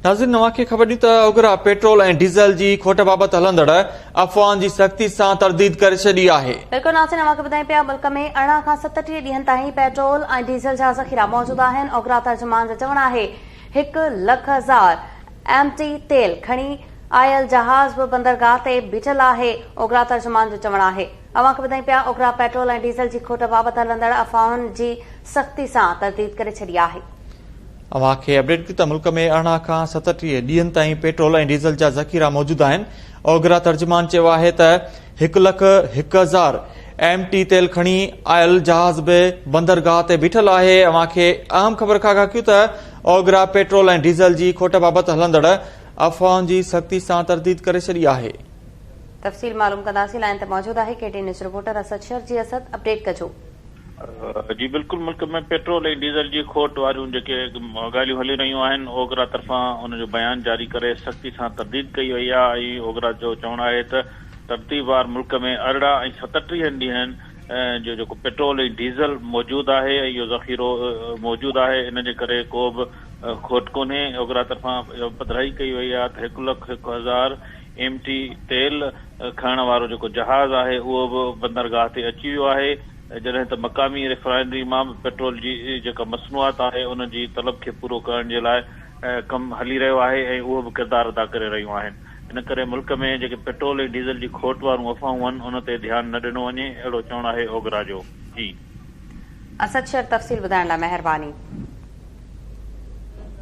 ناظرين اوهان کي خبر ڏيون ته اوگرا پيٽرول ۽ ڊيزل جي کوٽ بابت هلندڙ افواهن جي سختي سان ترديد ڪري ڇڏي آهي. بلڪل ناظرين اوهان کي ٻڌايون پيا ملڪ ۾ 18 کان 37 ڏينهن تائين پيٽرول ۽ ڊيزل جا ذخيرا موجود آهن اوگرا ترجمان جو چوڻ آهي هڪ لک هزار ايم ٽي تيل کڻي آيل جهاز به بندرگاهه تي بيٺل آهي اوگرا ترجمان جو چوڻ آهي اوهان کي ٻڌايون پيا اوگرا پيٽرول ۽ ڊيزل جي کوٽ بابت هلندڙ افواهن جي سختي سان ترديد ڪري ڇڏي آهي. اوهان کي اپڊيٽ ڪيون ته ملڪ ۾ 18 کان 37 ڏينهن تائين پيٽرول ۽ ڊيزل جا ذخيرا موجود آهن. اوگرا ترجمان چيو آهي ته هڪ لک 1000 ايم ٽي تيل کڻي آيل جهاز به بندرگاهه تي بيٺل آهي. اوهان کي اهم خبر کان آگاهه ڪيون ته اوگرا پيٽرول ۽ ڊيزل جي کوٽ بابت هلندڙ افواهن جي سختي سان ترديد ڪري ڇڏي آهي. تفصيل معلوم ڪنداسين لائين تي موجود آهي K T news reporter Asad Shar جي اسد اپڊيٽ ڪجو. جي بلڪل ملڪ ۾ پيٽرول ۽ ڊيزل جي کوٽ واريون جيڪي ڳالهيون هلي رهيون آهن اوگرا طرفان ان جو بيان جاري ڪري سختي سان ترديد ڪئي وئي آهي ۽ اوگرا جو چوڻ آهي ته ترتيبوار ملڪ ۾ 18 ۽ 37 ڏينهن جو جيڪو پيٽرول ۽ ڊيزل موجود آهي ۽ اهو ذخيرو موجود آهي ان جي ڪري ڪو به کوٽ ڪونهي اوگرا طرفان اهو پڌرائي ڪئي وئي آهي ته هڪ لک 1000 ايم ٽي تيل کڻڻ وارو جيڪو جهاز آهي اهو به بندرگاهه تي اچي ويو آهي جڏهن ته مقامي ريفائنري مان به پيٽرول جي جيڪا مصنوعات آهي ان جي طلب کي پورو ڪرڻ جي لاء ڪم هلي رهيو آهي ۽ اهو به ڪردار ادا ڪري رهيون آهن ان ڪري ملڪ ۾ جيڪي پيٽرول ۽ ڊيزل جي کوٽ وارون افواهون آهن ان تي ڌيان نه ڏنو وڃي اهڙو چوڻ آهي اوگرا جو. جي. اسد شر تفصيل ٻڌائڻ لاء مهرباني.